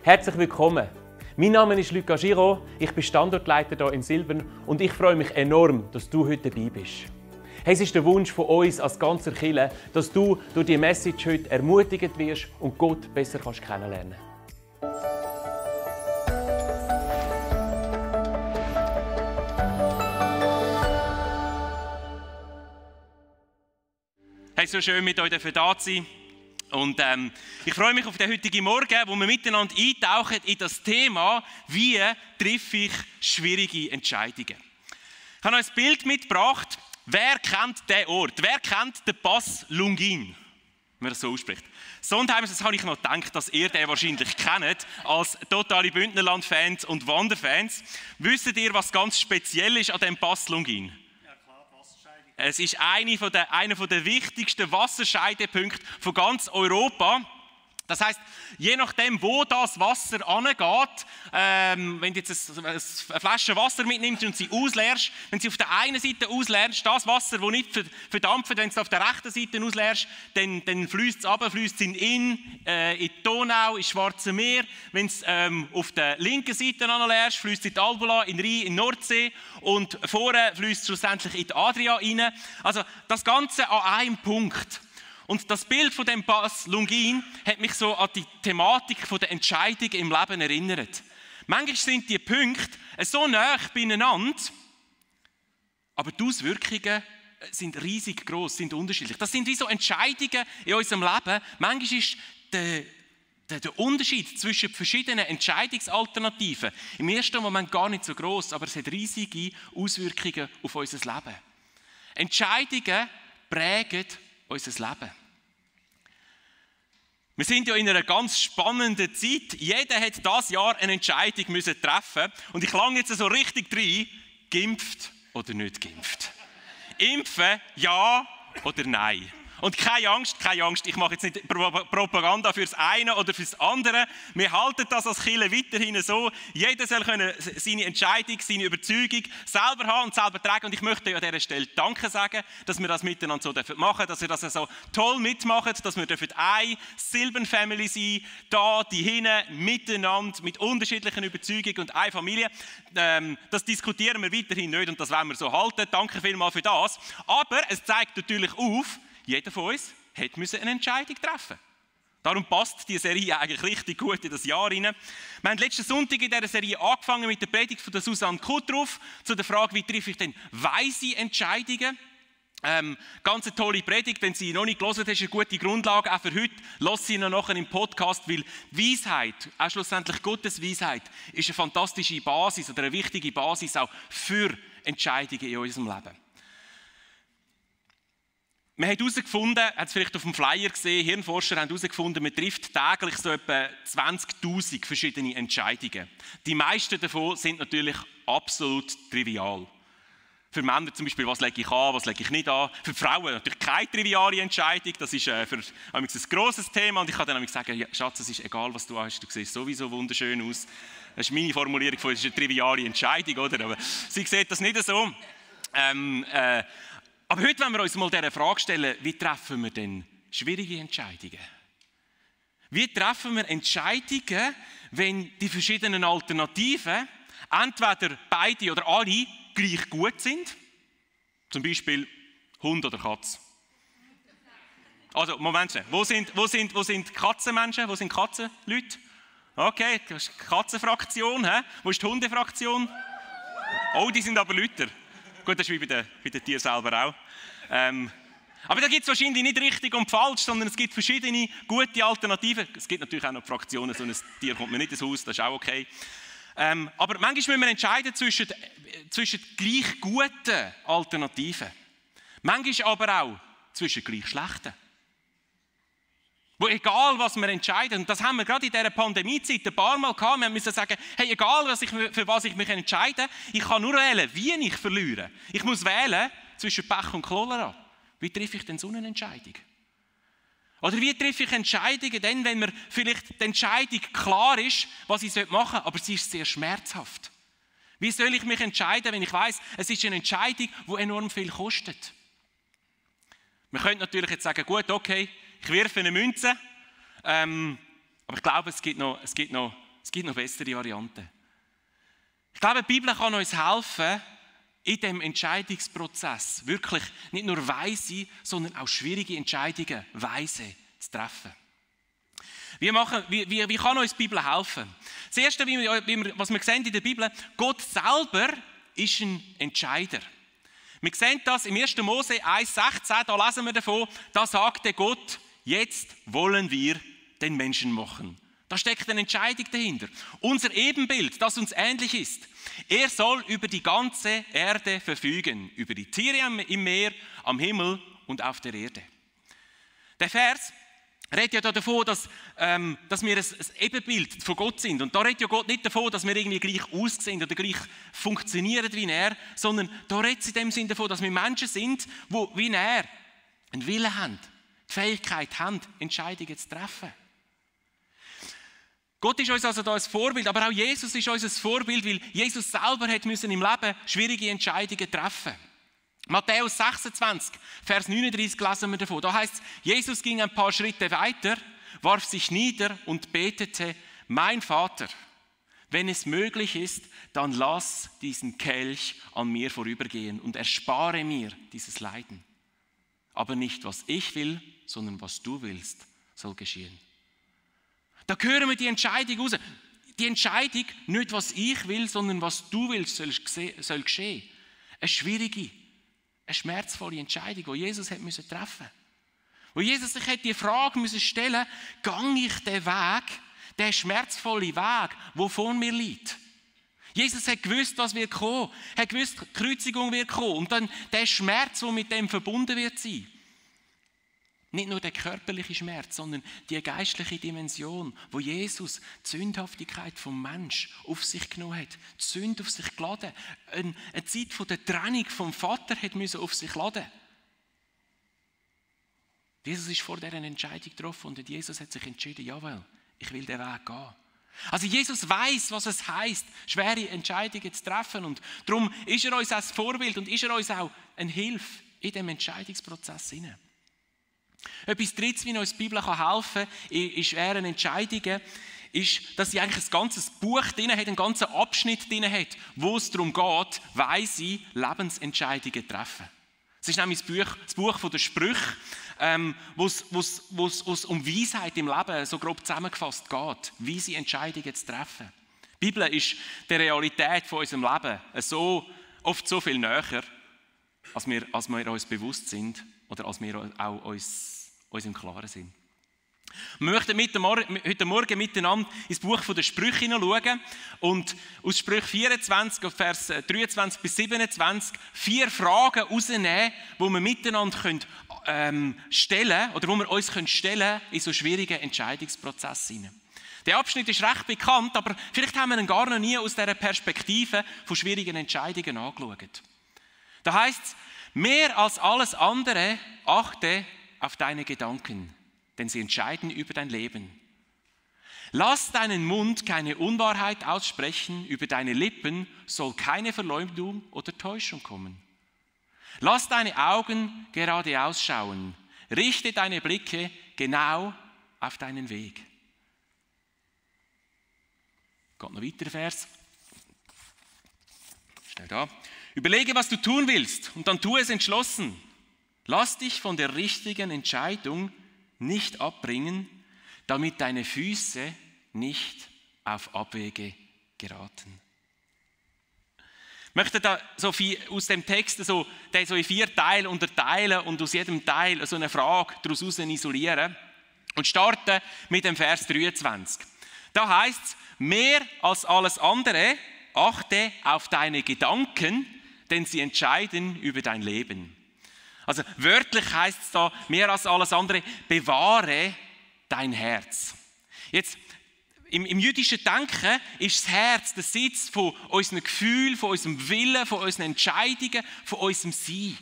Herzlich willkommen. Mein Name ist Luca Giraud, ich bin Standortleiter hier in Silbern und ich freue mich enorm, dass du heute dabei bist. Hey, es ist der Wunsch von uns als ganzer Kirche, dass du durch diese Message heute ermutigt wirst und Gott besser kennenlernen kannst. Hey, so schön mit euch da zu sein. Und ich freue mich auf den heutigen Morgen, wo wir miteinander eintauchen in das Thema, wie treffe ich schwierige Entscheidungen. Ich habe euch ein Bild mitgebracht. Wer kennt diesen Ort? Wer kennt den Pass Lunghin? Wenn man das so ausspricht. Sondheim, das habe ich noch gedacht, dass ihr den wahrscheinlich kennt, als totale Bündnerland-Fans und Wanderfans. Wisst ihr, was ganz speziell ist an diesem Pass Lunghin? Es ist einer der wichtigsten Wasserscheidepunkte von ganz Europa. Das heisst, je nachdem, wo das Wasser angeht, wenn du jetzt eine Flasche Wasser mitnimmst und sie ausleerst, wenn sie auf der einen Seite ausleerst, das Wasser, das nicht verdampft, wenn du es auf der rechten Seite ausleerst, dann fließt es runter, fließt es in die Donau, ins Schwarze Meer. Wenn es auf der linken Seite anleerst, fließt es in die Albula, in den Rhein, in die Nordsee und vorne fließt es schlussendlich in die Adria rein. Also das Ganze an einem Punkt. Und das Bild von dem Pass Lunghin hat mich so an die Thematik der Entscheidungen im Leben erinnert. Manchmal sind die Punkte so nah beieinander, aber die Auswirkungen sind riesig gross, sind unterschiedlich. Das sind wie so Entscheidungen in unserem Leben. Manchmal ist der Unterschied zwischen verschiedenen Entscheidungsalternativen im ersten Moment gar nicht so gross, aber es hat riesige Auswirkungen auf unser Leben. Entscheidungen prägen unser Leben. Wir sind ja in einer ganz spannenden Zeit. Jeder hat dieses Jahr eine Entscheidung treffen müssen. Und ich lange jetzt so richtig rein, geimpft oder nicht geimpft. Impfen, ja oder nein. Und keine Angst, ich mache jetzt nicht Propaganda für das eine oder für das andere. Wir halten das als Kirche weiterhin so. Jeder soll können seine Entscheidung, seine Überzeugung selber haben und selber tragen. Und ich möchte an dieser Stelle Danke sagen, dass wir das miteinander so machen dürfen, dass wir das so toll mitmachen, dass wir eine Silbern-Family sein dürfen, die hinten miteinander mit unterschiedlichen Überzeugungen und eine Familie. Das diskutieren wir weiterhin nicht und das wollen wir so halten. Danke vielmals für das. Aber es zeigt natürlich auf, jeder von uns musste eine Entscheidung treffen. Darum passt diese Serie eigentlich richtig gut in das Jahr hinein. Wir haben letzten Sonntag in dieser Serie angefangen mit der Predigt von der Susanne Kuttruff zu der Frage, wie treffe ich denn weise Entscheidungen? Ganz eine tolle Predigt, wenn sie noch nicht gelesen hast, ist eine gute Grundlage auch für heute. Lass sie noch nachher im Podcast, weil Weisheit, auch schlussendlich Gottes Weisheit, ist eine fantastische Basis oder eine wichtige Basis auch für Entscheidungen in unserem Leben. Man hat herausgefunden, hat es vielleicht auf dem Flyer gesehen, Hirnforscher haben herausgefunden, man trifft täglich so etwa 20'000 verschiedene Entscheidungen. Die meisten davon sind natürlich absolut trivial. Für Männer zum Beispiel, was lege ich an, was lege ich nicht an. Für Frauen natürlich keine triviale Entscheidung, das ist für ein grosses Thema. Und ich kann dann sagen, ja, Schatz, es ist egal, was du hast, du siehst sowieso wunderschön aus. Das ist meine Formulierung von, es ist eine triviale Entscheidung, oder? Aber sie sieht das nicht so. Aber heute wollen wir uns mal diese Frage stellen, wie treffen wir denn schwierige Entscheidungen? Wie treffen wir Entscheidungen, wenn die verschiedenen Alternativen entweder beide oder alle gleich gut sind? Zum Beispiel Hund oder Katze. Also, Moment schnell. Wo sind Katzenmenschen? Wo sind Katzenleute? Okay, das ist die Katzenfraktion. Wo ist die Hundefraktion? Oh, die sind aber Leute. Gut, das ist wie bei den Tieren selber auch. Aber da gibt es wahrscheinlich nicht richtig und falsch, sondern es gibt verschiedene gute Alternativen. Es gibt natürlich auch noch Fraktionen, so ein Tier kommt mir nicht ins Haus, das ist auch okay. Aber manchmal müssen wir entscheiden zwischen gleich guten Alternativen. Manchmal aber auch zwischen gleich schlechten. Wo egal, was wir entscheiden, und das haben wir gerade in dieser Pandemiezeit ein paar Mal gehabt, wir müssen sagen, hey, egal, für was ich mich entscheide, ich kann nur wählen, wie ich verliere. Ich muss wählen zwischen Pech und Cholera. Wie treffe ich denn so eine Entscheidung? Oder wie treffe ich Entscheidungen dann, wenn mir vielleicht die Entscheidung klar ist, was ich machen soll, aber sie ist sehr schmerzhaft? Wie soll ich mich entscheiden, wenn ich weiss, es ist eine Entscheidung, die enorm viel kostet? Man könnte natürlich jetzt sagen, gut, okay, ich werfe eine Münze, aber ich glaube, es gibt noch Es gibt noch bessere Varianten. Ich glaube, die Bibel kann uns helfen, in diesem Entscheidungsprozess wirklich nicht nur weise, sondern auch schwierige Entscheidungen weise zu treffen. Wie kann uns die Bibel helfen? Das Erste, was wir sehen in der Bibel, Gott selber ist ein Entscheider. Wir sehen das im 1. Mose 1,16, da lesen wir davon, da sagte Gott, jetzt wollen wir den Menschen machen. Da steckt eine Entscheidung dahinter. Unser Ebenbild, das uns ähnlich ist. Er soll über die ganze Erde verfügen, über die Tiere im Meer, am Himmel und auf der Erde. Der Vers redet ja davon, dass wir ein Ebenbild von Gott sind. Und da redet ja Gott nicht davon, dass wir irgendwie gleich aussehen oder gleich funktionieren wie er, sondern da redet es in dem Sinne davon, dass wir Menschen sind, die wie er einen Willen haben, die Fähigkeit haben, Entscheidungen zu treffen. Gott ist uns also da ein Vorbild, aber auch Jesus ist uns ein Vorbild, weil Jesus selber hat müssen im Leben schwierige Entscheidungen treffen. Matthäus 26, Vers 39 lesen wir davon. Da heißt es, Jesus ging ein paar Schritte weiter, warf sich nieder und betete, mein Vater, wenn es möglich ist, dann lass diesen Kelch an mir vorübergehen und erspare mir dieses Leiden. Aber nicht, was ich will, sondern was du willst, soll geschehen. Da hören wir die Entscheidung raus. Die Entscheidung, nicht was ich will, sondern was du willst, soll geschehen. Eine schwierige, eine schmerzvolle Entscheidung, die Jesus treffen musste. Wo Jesus sich die Frage stellen musste, gehe ich den Weg, den schmerzvollen Weg, der vor mir liegt? Jesus hat gewusst, was wird kommen. Er hat gewusst, die Kreuzigung wird kommen. Und dann der Schmerz, der mit dem verbunden wird sein. Nicht nur der körperliche Schmerz, sondern die geistliche Dimension, wo Jesus die Sündhaftigkeit vom Mensch auf sich genommen hat, die Sünde auf sich geladen, eine Zeit von der Trennung vom Vater hat müssen auf sich laden. Jesus ist vor dieser Entscheidung getroffen und Jesus hat sich entschieden, jawohl, ich will den Weg gehen. Also Jesus weiß, was es heisst, schwere Entscheidungen zu treffen und darum ist er uns als Vorbild und ist er uns auch eine Hilfe in diesem Entscheidungsprozess hinein. Etwas Drittes, wie uns die Bibel helfen kann, in schweren Entscheidungen, ist, dass sie eigentlich ein ganzes Buch drin hat, einen ganzen Abschnitt drin hat, wo es darum geht, weise Lebensentscheidungen zu treffen. Das ist nämlich das Buch von der Sprüche, wo es um Weisheit im Leben so grob zusammengefasst geht, weise Entscheidungen zu treffen. Die Bibel ist der Realität von unserem Leben oft so viel näher, als wir uns bewusst sind oder als wir auch uns im Klaren sind. Wir möchten heute Morgen miteinander ins Buch der Sprüche hineinschauen und aus Sprüche 24, Vers 23 bis 27 4 Fragen herausnehmen, die wir miteinander stellen oder wo wir uns stellen in so schwierigen Entscheidungsprozessen. Der Abschnitt ist recht bekannt, aber vielleicht haben wir ihn gar noch nie aus dieser Perspektive von schwierigen Entscheidungen angeschaut. Da heißt es, mehr als alles andere achte auf deine Gedanken, denn sie entscheiden über dein Leben. Lass deinen Mund keine Unwahrheit aussprechen, über deine Lippen soll keine Verleumdung oder Täuschung kommen. Lass deine Augen geradeaus schauen, richte deine Blicke genau auf deinen Weg. Geht noch weiter, Vers. Steht da. Überlege, was du tun willst und dann tu es entschlossen. Lass dich von der richtigen Entscheidung nicht abbringen, damit deine Füße nicht auf Abwege geraten. Ich möchte da so viel aus dem Text so in 4 Teile unterteilen und aus jedem Teil so eine Frage daraus isolieren und starten mit dem Vers 23. Da heißt es, mehr als alles andere achte auf deine Gedanken, denn sie entscheiden über dein Leben. Also wörtlich heißt es da, mehr als alles andere, bewahre dein Herz. Jetzt, im jüdischen Denken ist das Herz der Sitz von unseren Gefühlen, von unserem Willen, von unseren Entscheidungen, von unserem Sein.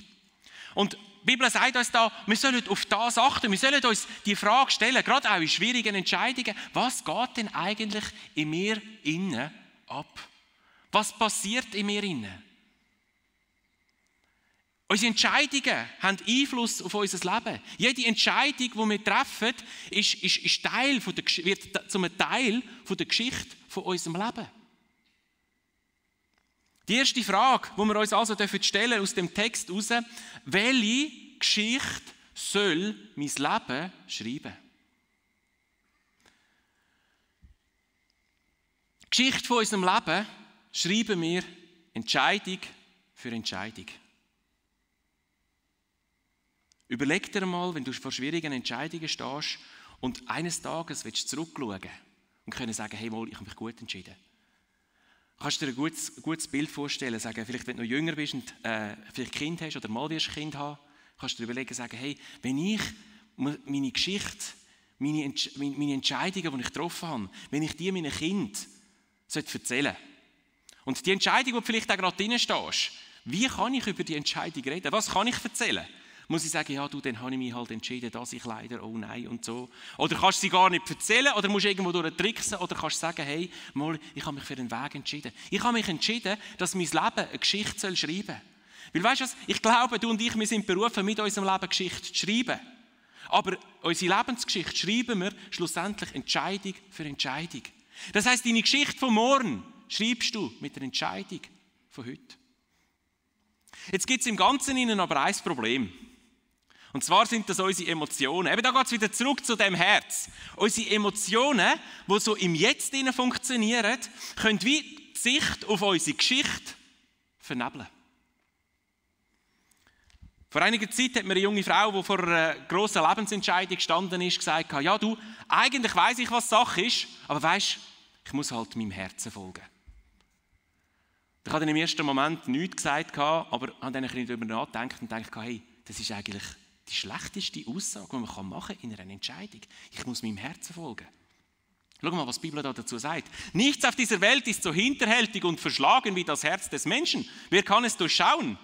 Und die Bibel sagt uns da, wir sollen auf das achten, wir sollen uns die Frage stellen, gerade auch in schwierigen Entscheidungen, was geht denn eigentlich in mir innen ab? Was passiert in mir innen? Unsere Entscheidungen haben Einfluss auf unser Leben. Jede Entscheidung, die wir treffen, wird zum Teil von der Geschichte von unserem Leben. Die erste Frage, die wir uns also stellen aus dem Text heraus: Welche Geschichte soll mein Leben schreiben? Die Geschichte von unserem Leben schreiben wir Entscheidung für Entscheidung. Überleg dir mal, wenn du vor schwierigen Entscheidungen stehst und eines Tages willst du zurückschauen und können sagen, hey, mal, ich habe mich gut entschieden. Kannst du dir ein gutes Bild vorstellen, sagen, vielleicht wenn du noch jünger bist und vielleicht Kind hast oder mal wirst Kind haben, kannst du dir überlegen, sagen, hey, wenn ich meine Geschichte, meine Entscheidungen, die ich getroffen habe, wenn ich die meinen Kindern erzählen sollte, und die Entscheidung, wo du vielleicht auch gerade drin stehst, wie kann ich über die Entscheidung reden? Was kann ich erzählen? Muss ich sagen, ja, dann habe ich mich halt entschieden, dass ich leider, oh nein und so. Oder kannst du sie gar nicht erzählen oder musst du irgendwo durchtricksen oder kannst du sagen, hey, mal, ich habe mich für einen Weg entschieden. Ich habe mich entschieden, dass mein Leben eine Geschichte schreiben soll. Weil weißt du was, ich glaube, du und ich, wir sind berufen, mit unserem Leben Geschichte zu schreiben. Aber unsere Lebensgeschichte schreiben wir schlussendlich Entscheidung für Entscheidung. Das heisst, deine Geschichte von morgen schreibst du mit der Entscheidung von heute. Jetzt gibt es im Ganzen aber ein Problem. Und zwar sind das unsere Emotionen. Eben, da geht es wieder zurück zu dem Herz. Unsere Emotionen, die so im Jetzt funktionieren, können wie die Sicht auf unsere Geschichte vernebeln. Vor einiger Zeit hat mir eine junge Frau, die vor einer grossen Lebensentscheidung gestanden ist, gesagt, ja du, eigentlich weiss ich, was Sache ist, aber weisst, ich muss halt meinem Herzen folgen. Ich habe dann im ersten Moment nichts gesagt, aber habe dann ein bisschen darüber nachgedacht und dachte, hey, das ist eigentlich die schlechteste Aussage, die man machen kann in einer Entscheidung. Ich muss meinem Herzen folgen. Schau mal, was die Bibel dazu sagt. Nichts auf dieser Welt ist so hinterhältig und verschlagen wie das Herz des Menschen. Wer kann es durchschauen?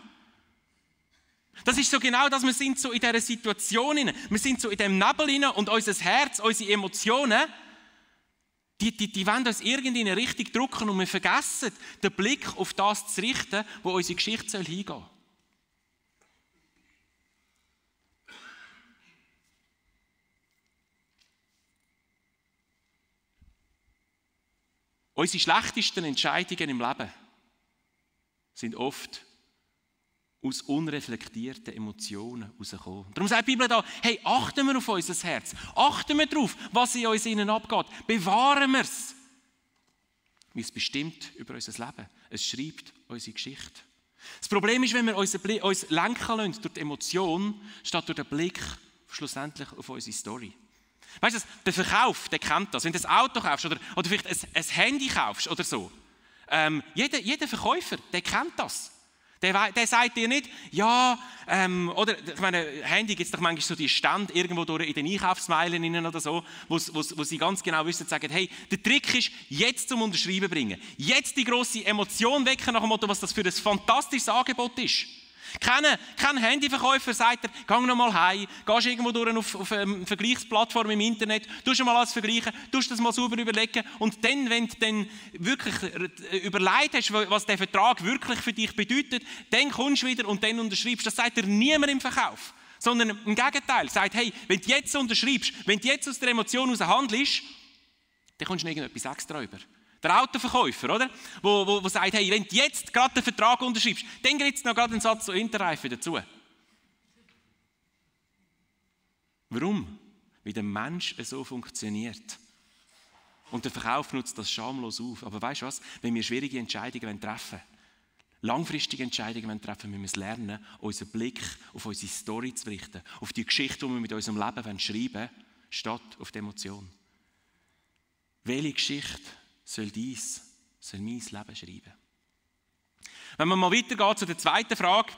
Das ist so genau das, wir sind so in dieser Situation, wir sind so in dem Nebel und unser Herz, unsere Emotionen, die wollen uns irgendwie in eine Richtung drücken und wir vergessen, den Blick auf das zu richten, wo unsere Geschichte hingehen soll. Unsere schlechtesten Entscheidungen im Leben sind oft aus unreflektierten Emotionen herausgekommen. Darum sagt die Bibel da, hey, achten wir auf unser Herz, achten wir darauf, was in uns innen abgeht, bewahren wir es. Weil es bestimmt über unser Leben, es schreibt unsere Geschichte. Das Problem ist, wenn wir uns lenken lassen durch die Emotion, statt durch den Blick schlussendlich auf unsere Story. Weißt du, der Verkauf, der kennt das. Wenn du ein Auto kaufst oder vielleicht ein Handy kaufst oder so, jeder Verkäufer, der kennt das. Der sagt dir nicht, ja, oder, ich meine, Handy gibt es doch manchmal so die Stände irgendwo durch in den Einkaufsmeilen oder so, wo sie ganz genau wissen, sagen, hey, der Trick ist, jetzt zum Unterschreiben bringen. Jetzt die grosse Emotion wecken nach dem Motto, was das für ein fantastisches Angebot ist. Kein Handyverkäufer sagt dir, geh noch mal heim, gehst irgendwo durch auf eine Vergleichsplattform im Internet, tust mal alles vergleichen, tust das mal sauber überlegen und dann, wenn du dann wirklich überlegt hast, was der Vertrag wirklich für dich bedeutet, dann kommst du wieder und dann unterschreibst. Das sagt dir niemand im Verkauf, sondern im Gegenteil, sagt, hey, wenn du jetzt unterschreibst, wenn du jetzt aus der Emotion heraus handelst, dann kommst du noch irgendetwas extra über. Der Autoverkäufer, oder? Wo sagt, hey, wenn du jetzt gerade den Vertrag unterschreibst, dann gibt es noch gerade einen Satz zu Interreifen dazu. Warum? Weil der Mensch so funktioniert. Und der Verkauf nutzt das schamlos auf. Aber weißt du was? Wenn wir schwierige Entscheidungen treffen wollen, langfristige Entscheidungen treffen wollen, müssen wir lernen, unseren Blick auf unsere Story zu richten, auf die Geschichte, die wir mit unserem Leben schreiben wollen, statt auf die Emotion. Welche Geschichte soll mein Leben schreiben? Wenn man mal weitergeht zu der zweiten Frage,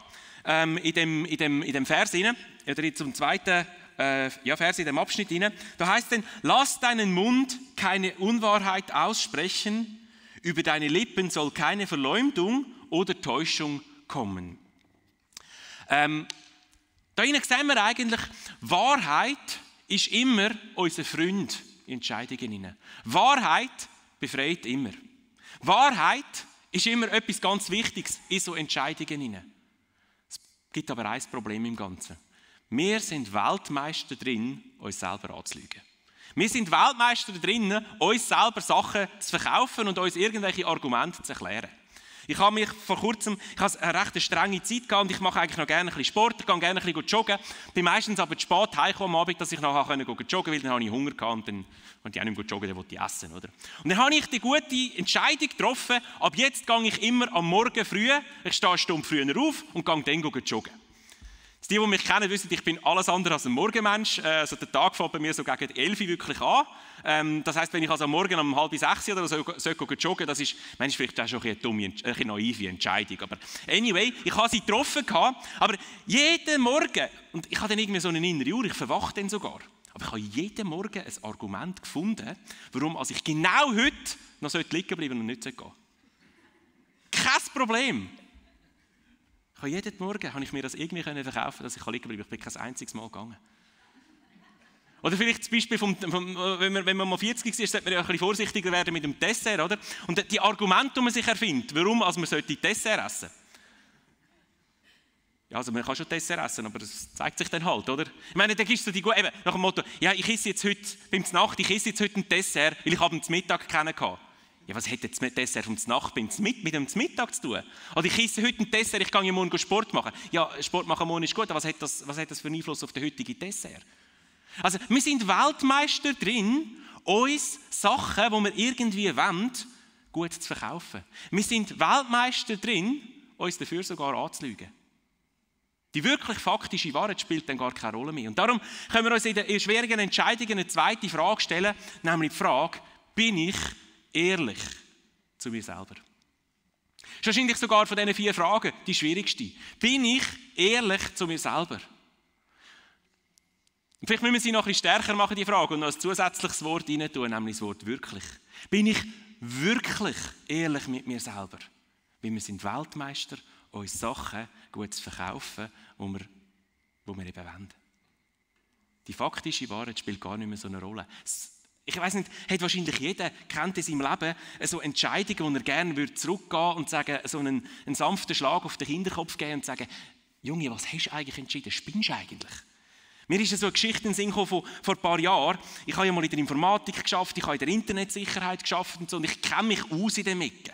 in dem Vers hinein, oder zum zweiten Vers in dem Abschnitt hinein, da heißt es dann, lass deinen Mund keine Unwahrheit aussprechen, über deine Lippen soll keine Verleumdung oder Täuschung kommen. Da hinein sehen wir eigentlich, Wahrheit ist immer unser Freund in Entscheidungen hinein. Wahrheit befreit immer. Wahrheit ist immer etwas ganz Wichtiges in so Entscheidungen hinein. Es gibt aber ein Problem im Ganzen. Wir sind Weltmeister drin, uns selber anzulügen. Wir sind Weltmeister drin, uns selber Sachen zu verkaufen und uns irgendwelche Argumente zu erklären. Ich habe vor kurzem eine recht strenge Zeit gehabt und ich mache eigentlich noch gerne ein bisschen Sport, ich gehe gerne ein bisschen joggen. Bin meistens aber zu spät heimgekommen am Abend, dass ich nachher joggen konnte, weil dann habe ich Hunger gehabt und dann wollte ich auch nicht mehr joggen, dann wollte ich essen. Oder? Und dann habe ich die gute Entscheidung getroffen, ab jetzt gehe ich immer am Morgen früh, ich stehe eine Stunde früher auf und gehe dann joggen. Die mich kennen, wissen, ich bin alles andere als ein Morgenmensch. Also der Tag fängt bei mir so gegen 11 Uhr wirklich an. Das heisst, wenn ich also am Morgen um 5:30 oder so joggen, das ist vielleicht auch schon eine dumme, eine naive Entscheidung. Aber anyway, ich habe sie getroffen. Aber jeden Morgen, und ich habe dann irgendwie so eine innere Uhr, ich verwache dann sogar. Aber ich habe jeden Morgen ein Argument gefunden, warum also ich genau heute noch liegen bleiben und nicht gehen sollte. Kein Problem. Jeden Morgen habe ich mir das irgendwie verkaufen, dass ich liegen bleiben kann. Ich bin kein einziges Mal gegangen. Oder vielleicht das Beispiel, wenn man mal 40 ist, sollte man ja ein bisschen vorsichtiger werden mit dem Dessert. Oder? Und die Argumente, die man sich erfindet, warum also man sollte Dessert essen. Ja, also man kann schon Dessert essen, aber das zeigt sich dann halt, oder? Ich meine, da gibst du die eben nach dem Motto, ja, ich esse jetzt heute, beim Nacht, ich esse jetzt heute ein Dessert, weil ich habe zum Mittag keinen gehabt. Ja, was hat jetzt das Dessert vom Nacht mit dem Mittag zu tun? Oder ich esse heute ein Dessert, ich gehe ja morgen Sport machen. Ja, Sport machen morgen ist gut, aber was hat das für einen Einfluss auf den heutigen Dessert? Also, wir sind Weltmeister drin, uns Sachen, die wir irgendwie wollen, gut zu verkaufen. Wir sind Weltmeister drin, uns dafür sogar anzulügen. Die wirklich faktische Wahrheit spielt dann gar keine Rolle mehr. Und darum können wir uns in den schwierigen Entscheidungen eine zweite Frage stellen, nämlich die Frage, bin ich ehrlich zu mir selber? Das ist wahrscheinlich sogar von diesen 4 Fragen die schwierigste. Bin ich ehrlich zu mir selber? Und vielleicht müssen wir sie noch ein bisschen stärker machen, die Frage, und noch ein zusätzliches Wort rein tun, nämlich das Wort wirklich. Bin ich wirklich ehrlich mit mir selber? Weil wir sind Weltmeister, uns Sachen gut zu verkaufen, die wir eben wollen. Die faktische Wahrheit spielt gar nicht mehr so eine Rolle. Ich weiss nicht, hat wahrscheinlich jeder kennt in seinem Leben so Entscheidungen, wo er gerne zurückgehen würde und sagen, so einen sanften Schlag auf den Hinterkopf geben und sagen, Junge, was hast du eigentlich entschieden? Spinnst du eigentlich? Mir ist so eine Geschichte in den Sinn gekommen vor ein paar Jahren. Ich habe ja mal in der Informatik geschafft, ich habe in der Internetsicherheit geschafft und so, und ich kenne mich aus in den Ecken.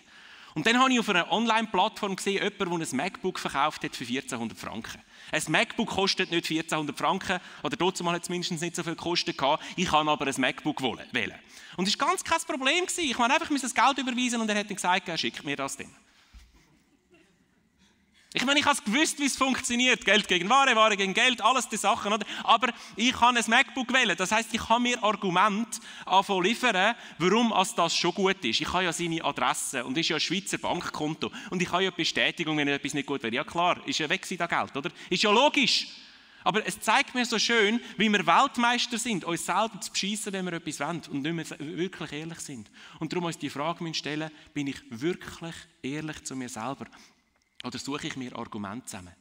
Und dann habe ich auf einer Online-Plattform gesehen, jemanden, der ein MacBook verkauft hat für 1400 Franken. Ein MacBook kostet nicht 1400 Franken, oder trotzdem hat es mindestens nicht so viel gekostet. Ich kann aber ein MacBook wählen. Und es war ganz kein Problem. Ich musste einfach das Geld überweisen und er hat dann gesagt, schickt mir das dann. Ich meine, ich habe gewusst, wie es funktioniert. Geld gegen Ware, Ware gegen Geld, alles die Sachen. Oder? Aber ich kann ein MacBook wählen. Das heisst, ich kann mir Argumente liefern, warum das schon gut ist. Ich habe ja seine Adresse und ist ja ein Schweizer Bankkonto. Und ich habe ja Bestätigung, wenn etwas nicht gut wäre. Ja klar, ist ja weg das Geld, oder? Ist ja logisch. Aber es zeigt mir so schön, wie wir Weltmeister sind, uns selber zu beschissen, wenn wir etwas wollen und nicht mehr wirklich ehrlich sind. Und darum muss ich die Frage stellen, bin ich wirklich ehrlich zu mir selber? Oder suche ich mir Argumente zusammen?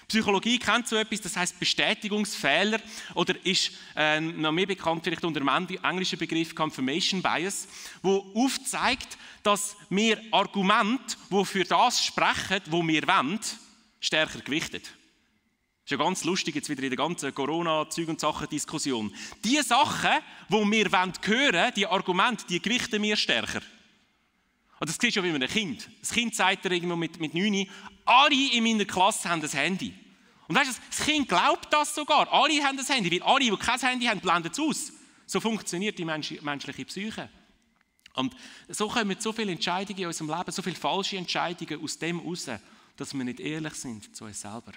Psychologie kennt so etwas, das heisst Bestätigungsfehler oder ist noch mehr bekannt vielleicht unter dem englischen Begriff Confirmation Bias, wo aufzeigt, dass wir Argumente, die für das sprechen, was wir wollen, stärker gewichtet. Das ist ja ganz lustig jetzt wieder in der ganzen Corona-Zeug- und Sachen-Diskussion. Die Sachen, die wir hören wollen, die Argumente, die gewichten wir stärker. Und das siehst du ja wie ein Kind. Das Kind sagt dir irgendwo mit 9, alle in meiner Klasse haben ein Handy. Und weißt du, das Kind glaubt das sogar. Alle haben ein Handy, weil alle, die kein Handy haben, blenden es aus. So funktioniert die menschliche Psyche. Und so kommen so viele Entscheidungen in unserem Leben, so viele falsche Entscheidungen aus dem heraus, dass wir nicht ehrlich sind zu uns selber.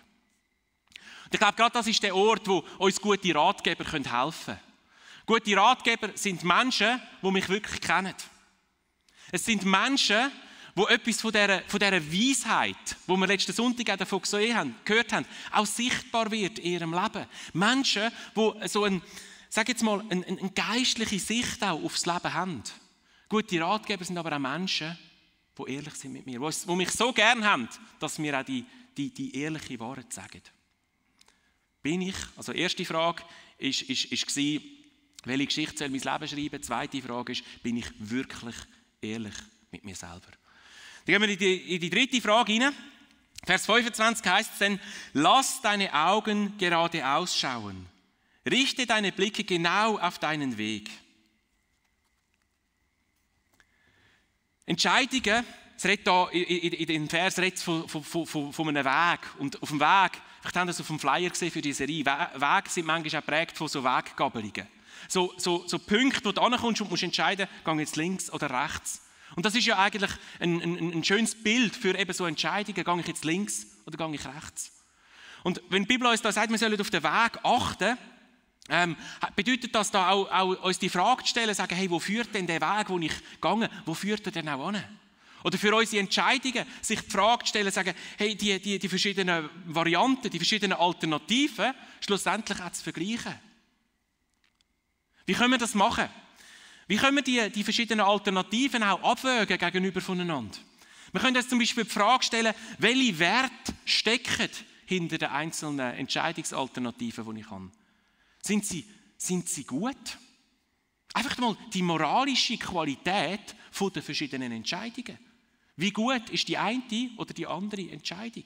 Und ich glaube, gerade das ist der Ort, wo uns gute Ratgeber helfen können. Gute Ratgeber sind Menschen, die mich wirklich kennen. Es sind Menschen, die etwas von dieser Weisheit, die wir letzten Sonntag auch davon gehört haben, auch sichtbar wird in ihrem Leben. Menschen, die so eine geistliche Sicht auch aufs Leben haben. Gute Ratgeber sind aber auch Menschen, die ehrlich sind mit mir, die mich so gern haben, dass mir auch die ehrliche Wahrheit sagen. Bin ich, also die erste Frage war, welche Geschichte soll mein Leben schreiben? Die zweite Frage ist, bin ich wirklich ehrlich mit mir selber? Dann gehen wir in die dritte Frage rein. Vers 25 heißt es dann, lass deine Augen geradeaus schauen. Richte deine Blicke genau auf deinen Weg. Entscheidungen, es redet hier in den Vers von einem Weg. Und auf dem Weg, vielleicht haben wir das auf dem Flyer gesehen für die Serie, Wege sind manchmal auch geprägt von so Weggabelungen. So Punkte, wo du ankommst und musst entscheiden, gehe ich jetzt links oder rechts. Und das ist ja eigentlich ein schönes Bild für eben so Entscheidungen, gehe ich jetzt links oder gehe ich rechts. Und wenn die Bibel uns da sagt, wir sollen auf den Weg achten, bedeutet das da auch uns die Frage zu stellen, sagen, hey, wo führt denn der Weg, wo ich gehe, wo führt er denn auch hin? Oder für unsere Entscheidungen sich die Frage zu stellen, sagen, hey, die verschiedenen Varianten, die verschiedenen Alternativen, schlussendlich auch zu vergleichen. Wie können wir das machen? Wie können wir die verschiedenen Alternativen auch abwägen gegenüber voneinander? Wir können uns zum Beispiel die Frage stellen, welche Werte stecken hinter den einzelnen Entscheidungsalternativen, die ich habe. Sind sie gut? Einfach mal die moralische Qualität der verschiedenen Entscheidungen. Wie gut ist die eine oder die andere Entscheidung?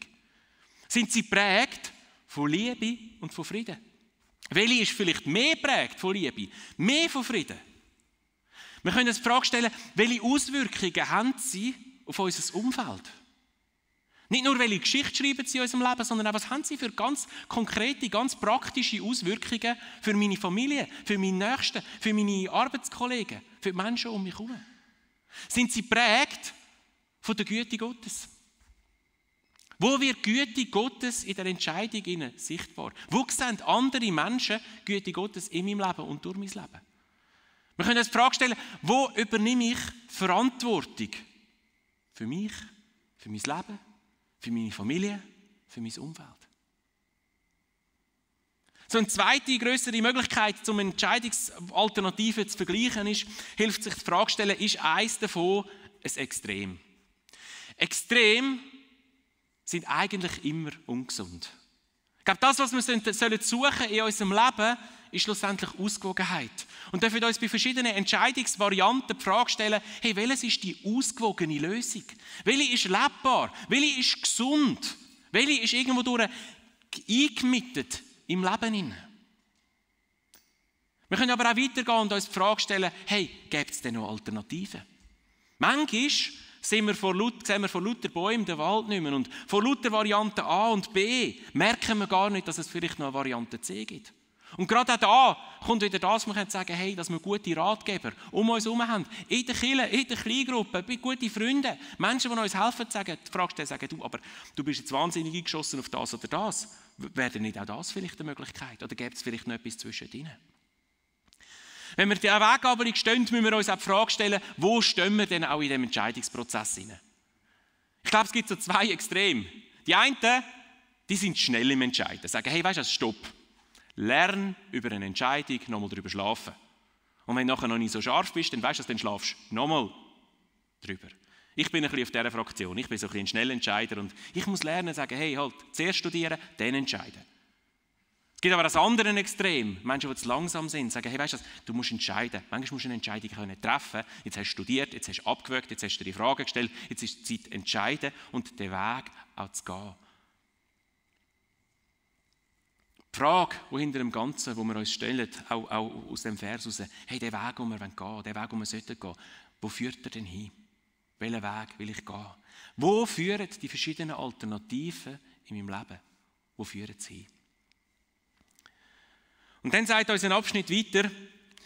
Sind sie prägt von Liebe und von Frieden? Welche ist vielleicht mehr prägt von Liebe, mehr von Frieden? Wir können uns die Frage stellen, welche Auswirkungen haben sie auf unser Umfeld? Nicht nur, welche Geschichte schreiben sie in unserem Leben, sondern auch, was haben sie für ganz konkrete, ganz praktische Auswirkungen für meine Familie, für meine Nächsten, für meine Arbeitskollegen, für die Menschen um mich herum? Sind sie prägt von der Güte Gottes? Wo wird die Güte Gottes in der Entscheidung sichtbar? Wo sehen andere Menschen die Güte Gottes in meinem Leben und durch mein Leben? Wir können uns die Frage stellen, wo übernehme ich Verantwortung für mich, für mein Leben, für meine Familie, für mein Umfeld? So eine zweite, grössere Möglichkeit, um Entscheidungsalternativen zu vergleichen, hilft sich die Frage zu stellen, ist eines davon ein Extrem? Extrem sind eigentlich immer ungesund. Ich glaube, das, was wir suchen in unserem Leben, ist schlussendlich Ausgewogenheit. Und dürfen uns bei verschiedenen Entscheidungsvarianten die Frage stellen, hey, welches ist die ausgewogene Lösung? Welche ist lebbar? Welche ist gesund? Welche ist irgendwo durch eingemietet im Leben? Wir können aber auch weitergehen und uns die Frage stellen, hey, gibt es denn noch Alternativen? Manchmal sehen wir vor lauter Bäumen den Wald nicht mehr. Und vor lauter Varianten A und B merken wir gar nicht, dass es vielleicht noch eine Variante C gibt. Und gerade auch da kommt wieder das, wo wir sagen, hey, dass wir gute Ratgeber um uns herum haben. In der Kirche, in der Kleingruppe, gute Freunde, Menschen, die uns helfen, die Frage stellen, sagen, du, aber du bist jetzt wahnsinnig eingeschossen auf das oder das. Wäre denn nicht auch das vielleicht eine Möglichkeit? Oder gibt es vielleicht noch etwas zwischendrin? Wenn wir diese Weggabelung stehen, müssen wir uns auch die Frage stellen, wo stehen wir denn auch in diesem Entscheidungsprozess hinein? Ich glaube, es gibt so zwei Extreme. Die einen, die sind schnell im Entscheiden. Sagen, hey, weißt du, stopp. Lern über eine Entscheidung, nochmal darüber schlafen. Und wenn du nachher noch nicht so scharf bist, dann weißt du, dann schlafst du nochmal darüber. Ich bin ein bisschen auf dieser Fraktion. Ich bin so ein bisschen ein Schnellentscheider und ich muss lernen, sagen, hey, halt, zuerst studieren, dann entscheiden. Es gibt aber das andere Extrem. Menschen, die zu langsam sind, sagen, hey, weißt du, du musst entscheiden. Manchmal musst du eine Entscheidung treffen. Jetzt hast du studiert, jetzt hast du abgewögt, jetzt hast du dir die Frage gestellt, jetzt ist die Zeit zu entscheiden und den Weg auch zu gehen. Die Frage, die hinter dem Ganzen, wo wir uns stellen, auch aus dem Vers heraus, hey, der Weg, wo wir gehen wollen, der Weg, wo wir sollten gehen, wo führt er denn hin? Welchen Weg will ich gehen? Wo führen die verschiedenen Alternativen in meinem Leben? Wo führen sie hin? Und dann sagt uns ein Abschnitt weiter,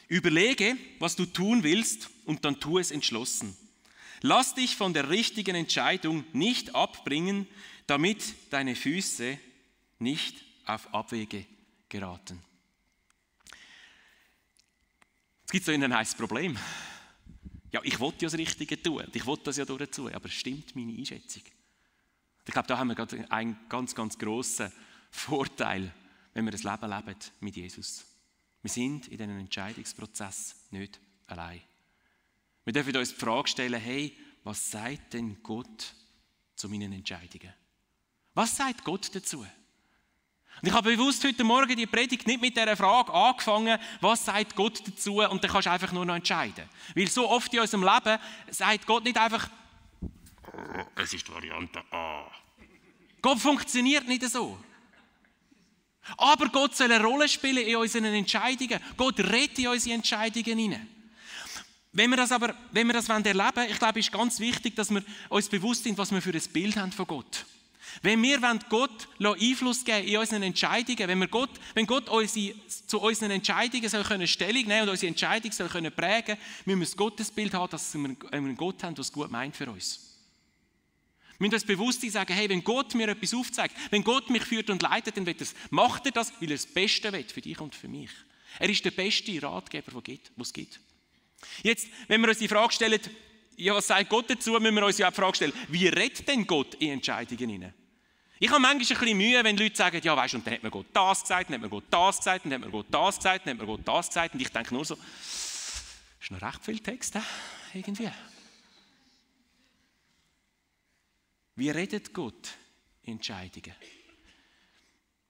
überlege, was du tun willst und dann tu es entschlossen. Lass dich von der richtigen Entscheidung nicht abbringen, damit deine Füße nicht auf Abwege geraten. Es gibt so ein heißes Problem. Ja, ich will ja das Richtige tun, ich will das ja durchziehen, aber stimmt meine Einschätzung? Ich glaube, da haben wir gerade einen ganz, ganz grossen Vorteil, wenn wir das Leben leben mit Jesus. Wir sind in diesem Entscheidungsprozess nicht allein. Wir dürfen uns die Frage stellen, hey, was sagt denn Gott zu meinen Entscheidungen? Was sagt Gott dazu? Und ich habe bewusst heute Morgen die Predigt nicht mit dieser Frage angefangen, was sagt Gott dazu, und dann kannst du einfach nur noch entscheiden. Weil so oft in unserem Leben sagt Gott nicht einfach, es ist die Variante A. Gott funktioniert nicht so. Aber Gott soll eine Rolle spielen in unseren Entscheidungen. Gott redet in unsere Entscheidungen hinein. Wenn wir das erleben wollen, ich glaube, es ist ganz wichtig, dass wir uns bewusst sind, was wir für ein Bild haben von Gott. Wenn wir Gott Einfluss geben in unseren Entscheidungen, wenn Gott zu unseren Entscheidungen soll Stellung nehmen und unsere Entscheidung soll prägen, müssen wir ein Gottesbild haben, dass wir einen Gott haben, der es gut meint für uns. Wir müssen uns bewusst sein, sagen, hey, wenn Gott mir etwas aufzeigt, wenn Gott mich führt und leitet, dann macht er das, weil er das Beste will für dich und für mich. Er ist der beste Ratgeber, den es gibt. Jetzt, wenn wir uns die Frage stellen, ja, was sagt Gott dazu, müssen wir uns ja auch die Frage stellen, wie redet denn Gott in Entscheidungen hinein? Ich habe manchmal ein bisschen Mühe, wenn Leute sagen, ja, weißt du, und dann hat mir Gott das gesagt, dann hat mir Gott das gesagt, dann hat mir Gott das gesagt, dann hat mir Gott das gesagt. Und ich denke nur so, ist noch recht viel Text, irgendwie. Wie redet Gott in Entscheidungen?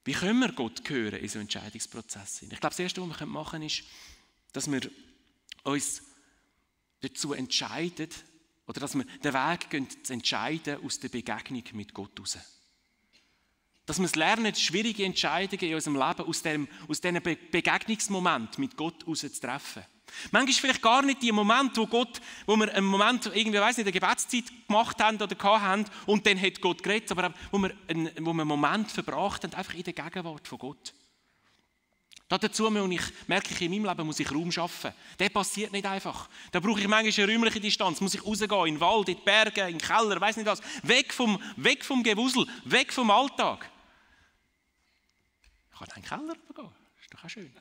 Wie können wir Gott hören in so Entscheidungsprozessen? Ich glaube, das Erste, was wir machen können, ist, dass wir uns dazu entscheiden, oder dass wir den Weg gehen, zu entscheiden aus der Begegnung mit Gott heraus. Dass wir es lernen, schwierige Entscheidungen in unserem Leben aus diesem Begegnungsmoment mit Gott heraus zu treffen. Manchmal ist vielleicht gar nicht der Moment, wo wir einen Moment, irgendwie, weiss nicht, eine Gebetszeit gemacht haben oder hatten und dann hat Gott geredet, aber wo wir einen Moment verbracht haben, einfach in der Gegenwart von Gott. Dazu merke ich, in meinem Leben muss ich Raum schaffen. Der passiert nicht einfach. Da brauche ich manchmal eine räumliche Distanz, muss ich rausgehen, in den Wald, in die Berge, in den Keller, weiss nicht was. Weg vom Gewusel, weg vom Alltag. Ich kann in den Keller gehen, ist doch auch schön.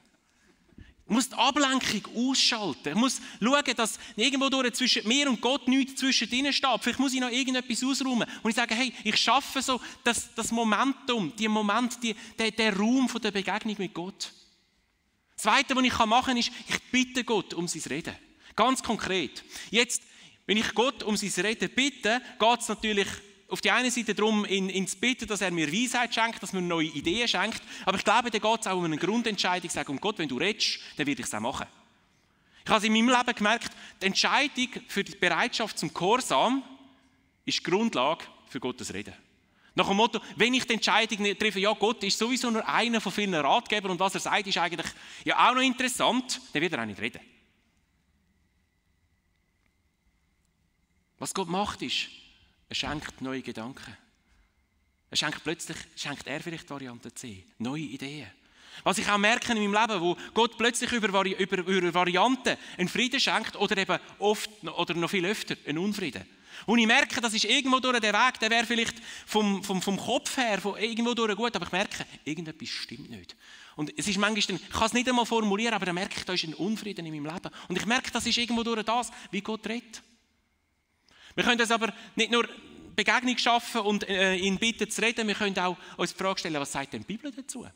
Ich muss die Ablenkung ausschalten. Ich muss schauen, dass irgendwo zwischen mir und Gott nichts zwischendrin steht. Vielleicht muss ich noch irgendetwas ausräumen. Und ich sage, hey, ich schaffe so das Momentum, den Raum von der Begegnung mit Gott. Das Zweite, was ich machen kann, ist, ich bitte Gott um sein Reden. Ganz konkret. Jetzt, wenn ich Gott um sein Reden bitte, geht es natürlich auf die eine Seite darum, ihn zu bitten, dass er mir Weisheit schenkt, dass er mir neue Ideen schenkt. Aber ich glaube, da geht es auch um eine Grundentscheidung. Ich sage, um Gott, wenn du redest, dann werde ich es auch machen. Ich habe es in meinem Leben gemerkt, die Entscheidung für die Bereitschaft zum Gehorsam ist die Grundlage für Gottes Reden. Nach dem Motto, wenn ich die Entscheidung nicht treffe, ja, Gott ist sowieso nur einer von vielen Ratgebern und was er sagt, ist eigentlich ja auch noch interessant, dann wird er auch nicht reden. Was Gott macht, ist, er schenkt neue Gedanken. Schenkt er vielleicht Variante C, neue Ideen. Was ich auch merke in meinem Leben, wo Gott plötzlich über Varianten einen Frieden schenkt oder eben oft oder noch viel öfter einen Unfrieden. Und ich merke, das ist irgendwo durch den Weg, der wäre vielleicht vom Kopf her irgendwo durch gut, aber ich merke, irgendetwas stimmt nicht. Und es ist manchmal, ich kann es nicht einmal formulieren, aber dann merke ich, da ist ein Unfrieden in meinem Leben. Und ich merke, das ist irgendwo durch das, wie Gott redet. Wir können uns aber nicht nur Begegnung schaffen und ihn bitten zu reden, wir können auch uns die Frage stellen, was sagt denn die Bibel dazu?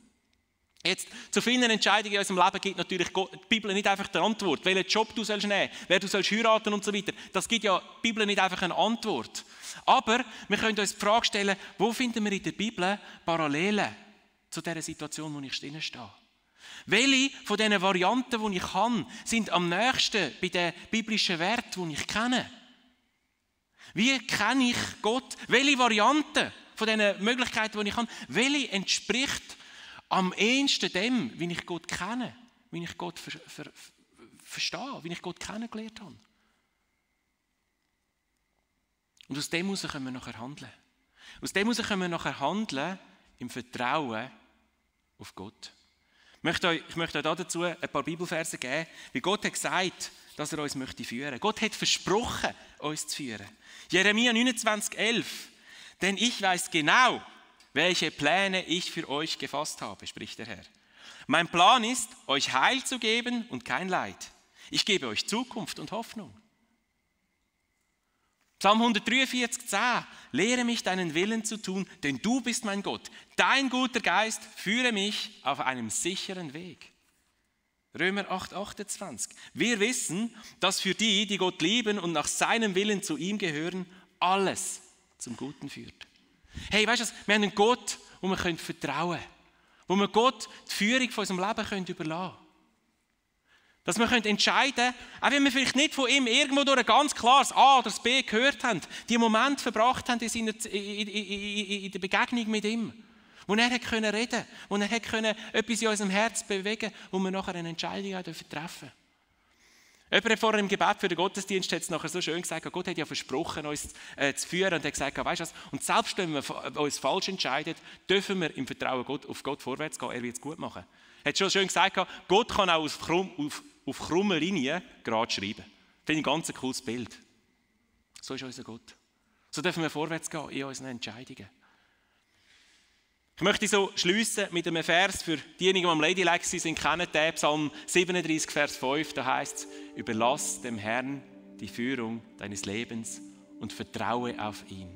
Jetzt, zu vielen Entscheidungen in unserem Leben gibt natürlich die Bibel nicht einfach die Antwort, welchen Job du sollst nehmen, wer du sollst heiraten und so weiter. Das gibt ja die Bibel nicht einfach eine Antwort. Aber wir können uns die Frage stellen, wo finden wir in der Bibel Parallelen zu dieser Situation, wo ich drinnen stehe? Welche von diesen Varianten, die ich kann, sind am nächsten bei den biblischen Werten, die ich kenne? Wie kenne ich Gott? Welche Variante von diesen Möglichkeiten, die ich kann, welche entspricht am ehesten dem, wie ich Gott kenne, wie ich Gott verstehe, wie ich Gott kennengelernt habe? Und aus dem heraus können wir nachher handeln. Aus dem heraus können wir nachher handeln im Vertrauen auf Gott. Ich möchte euch dazu ein paar Bibelverse geben, wie Gott hat gesagt, dass er uns führen möchte. Gott hat versprochen, uns zu führen. Jeremia 29,11. Denn ich weiß genau, welche Pläne ich für euch gefasst habe, spricht der Herr. Mein Plan ist, euch Heil zu geben und kein Leid. Ich gebe euch Zukunft und Hoffnung. Psalm 143,10. Lehre mich, deinen Willen zu tun, denn du bist mein Gott. Dein guter Geist führe mich auf einem sicheren Weg. Römer 8,28. Wir wissen, dass für die, die Gott lieben und nach seinem Willen zu ihm gehören, alles zum Guten führt. Hey, weißt du, wir haben einen Gott, wo wir vertrauen können. Wo wir Gott die Führung von unserem Leben überlassen können. Dass wir entscheiden können, auch wenn wir vielleicht nicht von ihm irgendwo durch ein ganz klares A oder das B gehört haben, die Moment verbracht haben in der Begegnung mit ihm, wo er reden konnte, wo er etwas in unserem Herz bewegen konnte, wo wir nachher eine Entscheidung treffen dürfen. Jemand hat vorher im Gebet für den Gottesdienst hat es nachher so schön gesagt, Gott hat ja versprochen, uns zu führen, und hat gesagt, weißt du was, und selbst wenn wir uns falsch entscheiden, dürfen wir im Vertrauen auf Gott vorwärts gehen, er wird es gut machen. Er hat schon schön gesagt, Gott kann auch auf krummen Linien gerade schreiben. Finde ich ein ganz cooles Bild. So ist unser Gott. So dürfen wir vorwärts gehen in unseren Entscheidungen. Ich möchte so schliessen mit einem Vers für diejenigen, die am Ladylike sind, kennen den Psalm 37, Vers 5. Da heißt es: Überlass dem Herrn die Führung deines Lebens und vertraue auf ihn.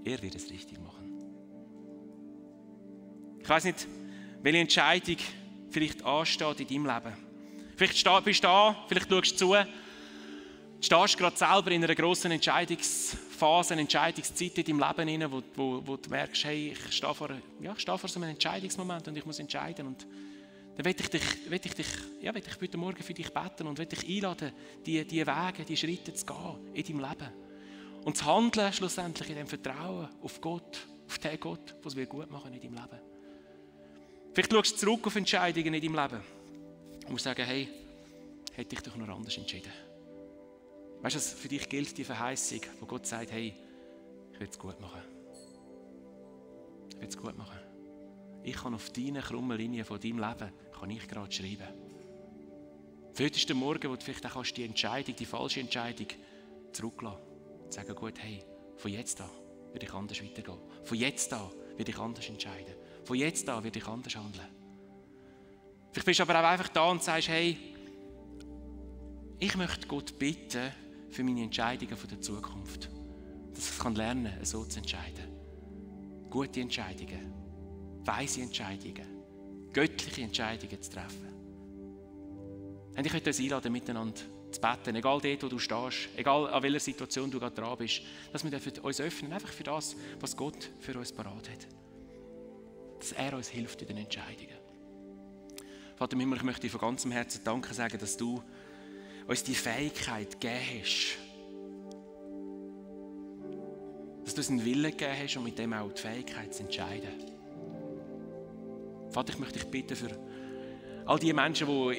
Er wird es richtig machen. Ich weiss nicht, welche Entscheidung vielleicht ansteht in deinem Leben. Vielleicht bist du da, vielleicht schaust du zu, stehst gerade selber in einer grossen Entscheidungsphase, eine Entscheidungszeit in deinem Leben hinein, wo du merkst, hey, ich stehe vor so einem Entscheidungsmoment und ich muss entscheiden. Und dann will ich heute Morgen für dich beten und will dich einladen, die Wege, die Schritte zu gehen in deinem Leben. Und zu handeln schlussendlich in dem Vertrauen auf Gott, auf den Gott, der es gut machen wird in deinem Leben. Vielleicht schaust du zurück auf Entscheidungen in deinem Leben und musst sagen, hey, hätte ich doch noch anders entschieden. Weißt du, für dich gilt die Verheißung, wo Gott sagt, hey, ich will es gut machen. Ich will es gut machen. Ich kann auf deine krummen Linien von deinem Leben kann ich gerade schreiben. Heute ist der Morgen, wo du vielleicht auch die Entscheidung, die falsche Entscheidung zurücklassen. Und sagen, gut, hey, von jetzt an will ich anders weitergehen. Von jetzt an will ich anders entscheiden. Von jetzt an will ich anders handeln. Vielleicht bist du aber auch einfach da und sagst, hey, ich möchte Gott bitten für meine Entscheidungen der Zukunft. Dass ich lernen kann, so zu entscheiden. Gute Entscheidungen, weise Entscheidungen, göttliche Entscheidungen zu treffen. Und ich möchte uns einladen, miteinander zu beten, egal dort, wo du stehst, egal an welcher Situation du gerade dran bist, dass wir uns öffnen, einfach für das, was Gott für uns parat hat. Dass er uns hilft in den Entscheidungen. Vater im Himmel, ich möchte dir von ganzem Herzen Danke sagen, dass du uns die Fähigkeit gegeben hast, dass du uns einen Willen gegeben hast und mit dem auch die Fähigkeit zu entscheiden. Vater, ich möchte dich bitten für all die Menschen, die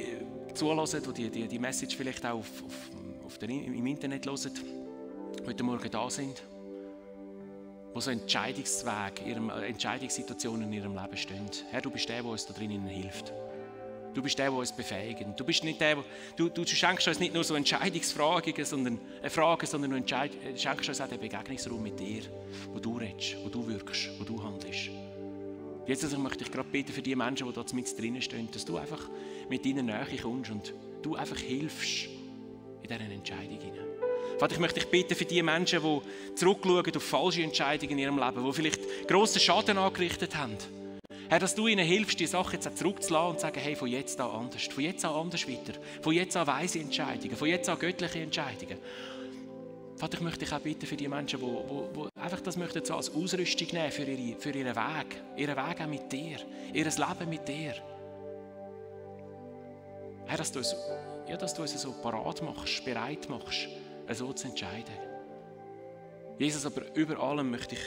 zuhören, die die Message vielleicht auch im Internet hören, heute Morgen da sind, die so Entscheidungssituationen in ihrem Leben stehen. Herr, du bist der, der uns da drinnen hilft. Du bist der, der uns befähigt. Du bist nicht der, du schenkst uns nicht nur so Entscheidungsfragen, sondern du schenkst uns auch den Begegnungsraum mit dir, wo du redest, wo du wirkst, wo du handelst. Jetzt möchte ich gerade bitten für die Menschen, die da mit drinnen stehen, dass du einfach mit deiner Nähe kommst und du einfach hilfst in dieser Entscheidung hinein. Vater, ich möchte dich bitten für die Menschen, die zurückschauen auf falsche Entscheidungen in ihrem Leben, die vielleicht grossen Schaden angerichtet haben. Herr, dass du ihnen hilfst, die Sache jetzt zurückzulassen und zu sagen, hey, von jetzt an anders, von jetzt an anders weiter, von jetzt an weise Entscheidungen, von jetzt an göttliche Entscheidungen. Vater, ich möchte dich auch bitten für die Menschen, die einfach das möchten so als Ausrüstung nehmen für ihren Weg auch mit dir, ihr Leben mit dir. Herr, dass du uns so parat machst, bereit machst, so zu entscheiden. Jesus, aber über allem möchte ich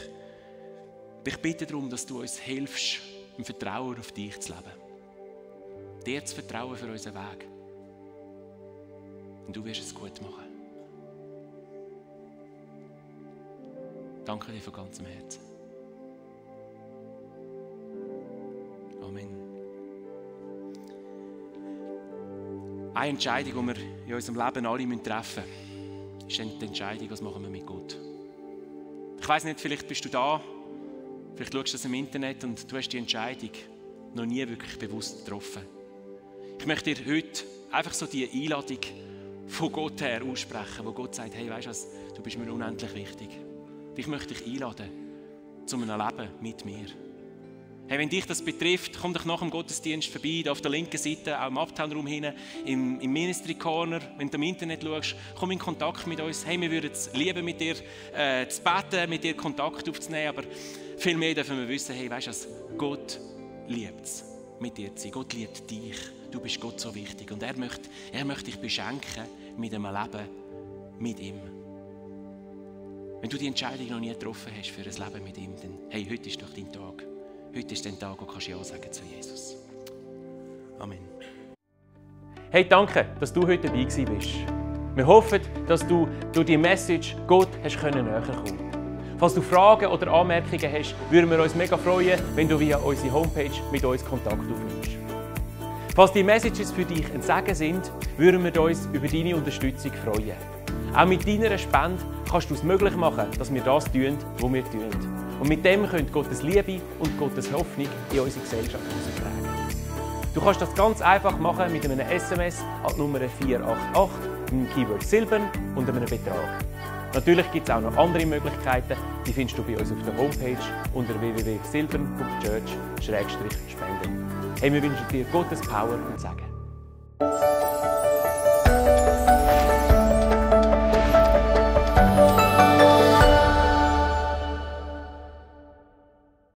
dich bitten darum, dass du uns hilfst, im Vertrauen auf dich zu leben. Dir zu vertrauen für unseren Weg. Und du wirst es gut machen. Danke dir von ganzem Herzen. Amen. Eine Entscheidung, die wir in unserem Leben alle treffen müssen, ist die Entscheidung, was machen wir mit Gott. Ich weiss nicht, vielleicht bist du da, vielleicht schaust du das im Internet und du hast die Entscheidung noch nie wirklich bewusst getroffen. Ich möchte dir heute einfach so die Einladung von Gott her aussprechen, wo Gott sagt, hey, weisst du was, du bist mir unendlich wichtig. Ich möchte dich einladen zu einem Leben mit mir. Hey, wenn dich das betrifft, komm doch nach dem Gottesdienst vorbei, da auf der linken Seite, auch im Abteilraum hinten, im Ministry Corner, wenn du im Internet schaust, komm in Kontakt mit uns. Hey, wir würden es lieben, mit dir zu beten, mit dir Kontakt aufzunehmen, aber vielmehr dürfen wir wissen, hey, weisst du was, Gott liebt es, mit dir zu sein. Gott liebt dich. du bist Gott so wichtig und er möchte dich beschenken mit einem Leben mit ihm. Wenn du die Entscheidung noch nie getroffen hast für ein Leben mit ihm, dann hey, heute ist doch dein Tag. Heute ist der Tag, wo du Ja sagen zu Jesus. Amen. Hey, danke, dass du heute dabei bist. Wir hoffen, dass du durch die Message Gott näher kommen konntest. Falls du Fragen oder Anmerkungen hast, würden wir uns mega freuen, wenn du via unsere Homepage mit uns Kontakt aufnimmst. Falls die Messages für dich ein Segen sind, würden wir uns über deine Unterstützung freuen. Auch mit deiner Spende kannst du es möglich machen, dass wir das tun, was wir tun. Und mit dem könnt Gottes Liebe und Gottes Hoffnung in unsere Gesellschaft heraustragen. Du kannst das ganz einfach machen mit einem SMS an die Nummer 488, mit dem Keyword Silbern und einem Betrag. Natürlich gibt es auch noch andere Möglichkeiten, die findest du bei uns auf der Homepage unter www.silbern.church/spenden. Hey, wir wünschen dir Gottes Power und Segen.